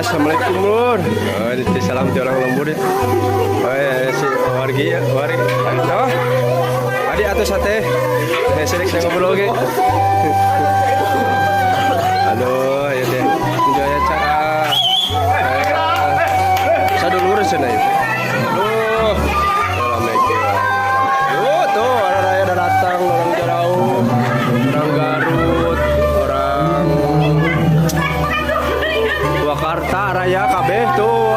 Assalamualaikum, Lur. Oh, ini salam ti orang lembur ya. Oh ya, si wargi ya, wargi. Oh. Adi atuh sate. Eh, sirik saya ngobrol ge. Aduh, ya teh. Jaya cara. Sadulur cenah ieu. Aduh. Rame kieu. Tuh, tuh orang raya udah datang, orang jauh, orang Garut, orang Purwakarta Raya kabeh tuh.